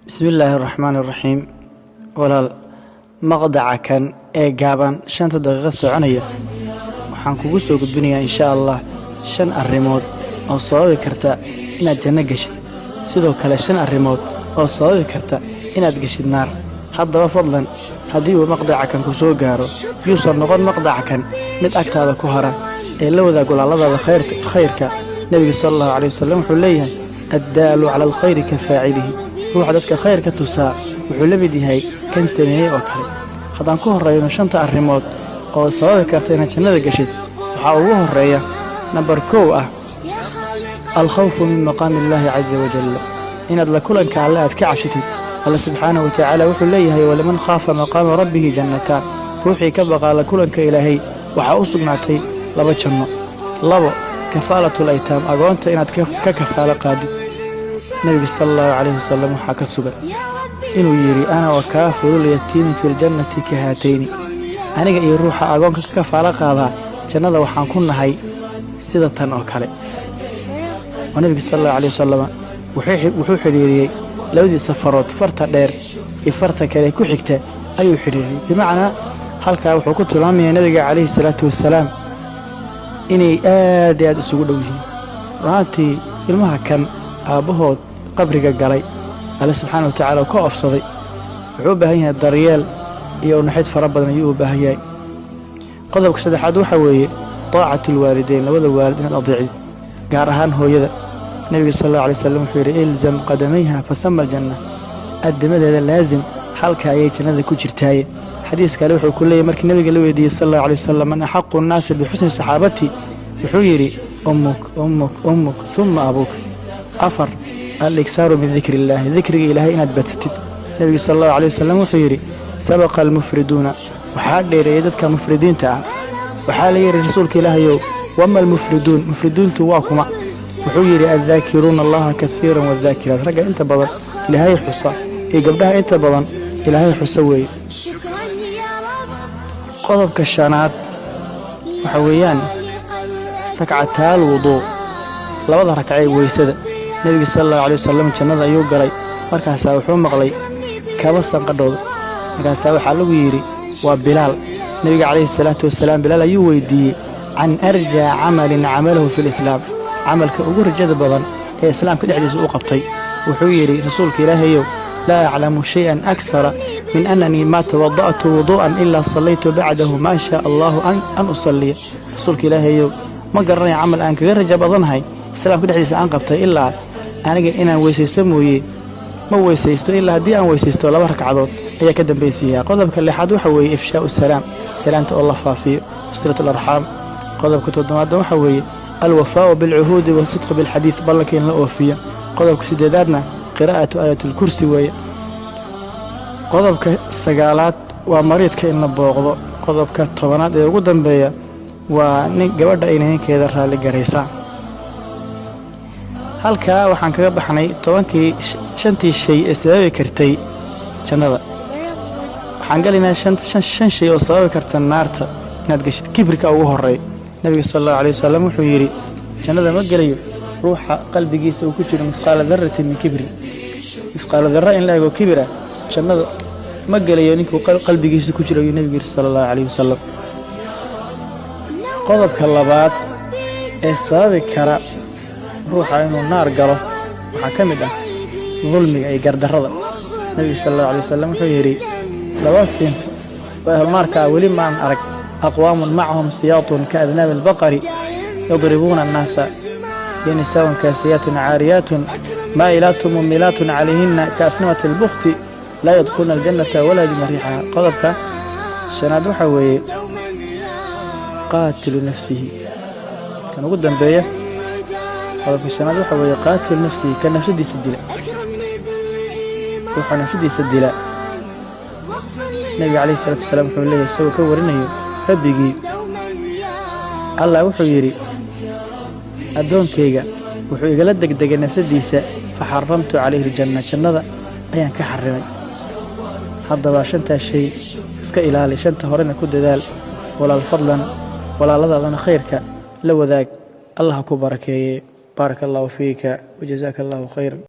Bismi illaahi araxmaani araxiim. Walaal, maqdaca kan ee gaaban, 5-ta daqiiqo soconaya, waxaan kugu soo gudbinayaa, insha Allah, shan arrimood oo sababi karta inaad janno geshid, sidoo kale shan arrimood oo sababi karta inaad geshid naar. Haddaba fadlan, haddii uu maqdaca kan ku soo gaaro, yuusan noqon maqdaca kan mid agtaada ku hara ee la wadaag walaaladaada khayrka. Nebiga sala Allahu caleyhi wasalam wuxuu leeyahay: "الدال على الخير كفاعله." Ruuxa dadka khayrka tusaa wuxuu la mid yahay kan sameeyey oo kale. Haddaan ku horreyno shanta arrimood oo sababi karta inaad jannada geshid, waxaa ugu horreeya, nambar 1 ah, الخوف من مقام الله عز وجل, inaad la kulanka Alle aad ka cabsatid. Alle subxaanahu watacaala wuxuu leeyahay: "ولمن خاف مقام ربه جنتان." Ruuxii ka baqaa la kulanka Ilaahay waxaa u sugnaatay laba janno. 2, كفالة الأيتام, agoonta inaad ka kafaalo qaadid. Nebiga sala Allahu calayhi wasalam waxaa ka sugan inuu yidhi: "أنا وكافل اليتيم في الجنة كهاتين." Aniga iyo ruuxa agoonka ka kafaalo qaadaa jannada waxaan ku nahay sida tan oo kale. Oo nebiga sala Allahu caleyhi wasalam wuxuu xidhiiriyey labadii safarood, farta dheer iyo farta kale ku xigta ayuu xidhiiriyey. Bimacnaa, halkaa wuxuu ku tilmaamayaa nebiga calayhi salaatu wasalaam inay aad iyo aad isugu dhow yihiin. Runaantii, ilmaha kan aabbahood qabriga galay, Alle subxaana wa tacaala ka oofsaday, wuxuu u baahan yahay daryeel iyo unaxid fara badan ayuu u baahan yahay. Qodobka saddexaad waxaa weeye طاعة الوالدين, labada waalid inaad adeecdid, gaar ahaan hooyada. Nebiga sala Allahu alay wasalam wuxuu yidhi: "الزم قدميها فثم الجنة." Addamadeeda laasim, halka ayay jannada ku jirtaaye. Xadiis kale wuxuu ku leeyahy, markii nebiga la weydiiyey sala Allahu alay wasalam: "من أحق الناس بحسن صحابتي?" wuxuu yidhi: "أمك، أمك، أمك، ثم أبوك." 4, الإكثار من ذكر الله, dikriga Ilaahay inaad badsatid. Nebiga sala Allahu caley wasalam wuxuu yidhi: "سبق المفردون." Waxaa dheereeyay dadka mufridiinta ah. Waxaa la yidhi: "Rasuulka Ilaahayow, وما المفردون? Mufridiintu waa kuma?" Wuxuu yidhi: "الذاكرون الله كثيرا والذاكرات." Ragga inta badan Ilaahay xusa iyo gabdhaha inta badan Ilaahay xusa weeye. Qodobka shanaad waxa weeyaan ركعتا الوضوء, labada rakcee weysada. Nebiga sala Allahu caley wasalam jannada ayuu galay. Markaasaa wuxuu maqlay kaba sanqadhooda. Markaasaa waxaa lagu yidhi: "Waa Bilaal." Nebiga calayhi salaatu wasalaam Bilaal ayuu weydiiyey: "عن أرجى عمل عمله في الإسلام," camalka ugu rajada badan ee islaamka dhexdiisa u qabtay. Wuxuu yidhi: "Rasuulka Ilaahayow, لا أعلم شيئا أكثر من أنني ما توضأت وضوءا إلا صليت بعده ما شاء الله أن أصلي." Rasuulka Ilaahayow, ma garanayo camal aan kaga raja badanahay islaamka dhexdiisa aan qabtay, ilaa aniga inaan weysaysto mooye. Ma weysaysto ilaa haddii aan weysaysto laba ragcadood ayaa ka dambaysiiyaa. Qodobka lixaad waxa weeye إفشاء السلام, salaamta oo la faafiyo, صلة الأرحام. Qodobka toddobaadna waxa weeye الوفاء بالعهود والصدق بالحديث, ballanka in la oofiyo. Qodobka sideedaadna قراءة آية الكرسي weeye. Qodobka sagaalaad waa mariidka in la booqdo. Qodobka 10aad ee ugu dambeeya waa nin gabadha inay ninkeeda raalli garaysaa. Halkaa waxaan kaga baxnay 10kii, shantii shay ee sababi kartay jannada. Waxaan galaynaa shan shay oo sababi karta naarta inaad geshid. Kibirka ugu horreey. Nebiga sala Allahu alay wasalam wuxuu yidhi: "Jannada ma gelayo ruuxa qalbigiisa uu ku jiro مثقال ذرة من كبر." Misqaalo darra in la ego kibir ah jannada ma gelayo ninkuu qalbigiisa ku jiro, ayuu nebigu yidhi sala Allahu calayh wasalam. Qodobka labaad ee sababi kara ruuxa inuu naar galo waxaa ka mid ah dulmiga iyo gardarrada. Nebiga sala Allahu alay wasalam wuxuu yidhi: "Laba sinf oo ahlunaarka ah weli maan arag: أقوام معهم سياط كأذناب البقر يضربون الناس, iyo نساء كاسيات عاريات مائلات مميلات عليهن كأسنمة البخت لا يدخلن الجنة ولا يجدن ريحها." Qodobka shanaad waxaa weeye قاتل نفسه. Kan ugu dambeeya, qodobka shanaad waxaa weeye قاتل نفسه, kan nafsadiisa dila, ruuxa nafsadiisa dila. Nebiga calayhi salaatu wasalaam wuxuu leeyahy, isagoo ka warinayo Rabbigii, Allah wuxuu yidhi: "Addoonkayga wuxuu igala degdegay nafsadiisa, فحرمت عليه الجنة." Jannada ayaan ka xarimay. Haddaba shantaas shay iska ilaali, shanta horena ku dadaal, walaal. Fadlan walaaladaadana khayrka la wadaag. Allah ku barakeeye. بارك الله فيك وجزاك الله خيرا.